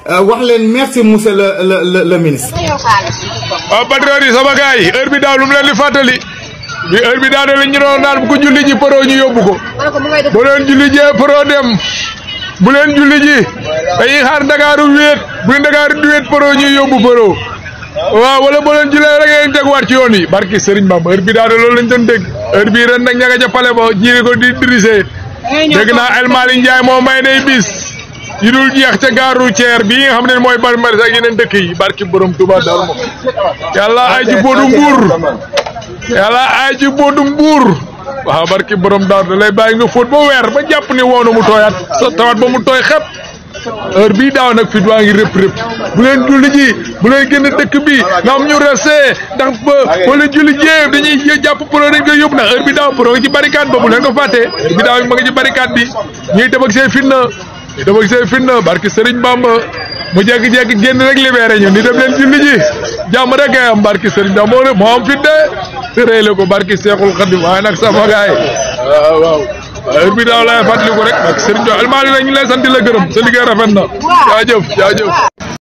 wax leen merci monsieur le ministre. waaw patriote yi sama gars yi heure bi daaw lu mu leen di fàttali bi heure bi daaw la ñu doon naan ku julli ji pro ñu yóbbu ko bu leen julli jee pro dem bu leen julli ji dañuy xaar Ndakaaru wéet bu Ndakaaru di wéet pro ñu yóbbu pro waaw wala bu leen jullee rek ngeen teguwaat ci yoon yi barki Serigne Bamba heure bi daaw loolu lañ doon dégg heure bii ren nag ña nga ca pale ba jiiri ko di dirisé dégg naa El Malick Ndiaye moo may day bis yi dul jeex ca gare routière bii nga xam ne mooy bari mari ak yeneen dëkk yi barki borom Touba Darou moom yàlla ay ci boodu mbuur yàlla ay ci boodu mbuur waaw barki borom Darou da lay bàyyi nga fóot ba weer ba jàpp ni woonu mu tooyaat sa tawaat ba mu tooy xep heure bii daaw nag fit waa ngi rëpp bu leen julli ji bu leen génn dëkk bi nga am ñu resté ndax ba wala julli jéem dañuy jàpp pro dañ koy yóbbu nag heure bi daaw pro ci barricade ba bu leen ko fàttee heure bi daaw ma nga ci barricade bi ñuy dem ak seen fitna ñu dem ak seen fitna barki Serigne Bamba mu jékki-jékki génn rek libéré ñu ni dem leen julli ji jàmm rek ay am barki Serigne Bamba moo am fit de te réy la ko barki Seexul Xadim waaye nag sama gaay waaw heure bi daaw laay fàttali ko rek barki Serigne Almaañ la ñu lay sant di la gërëm sa liggéey rafet na jaajëf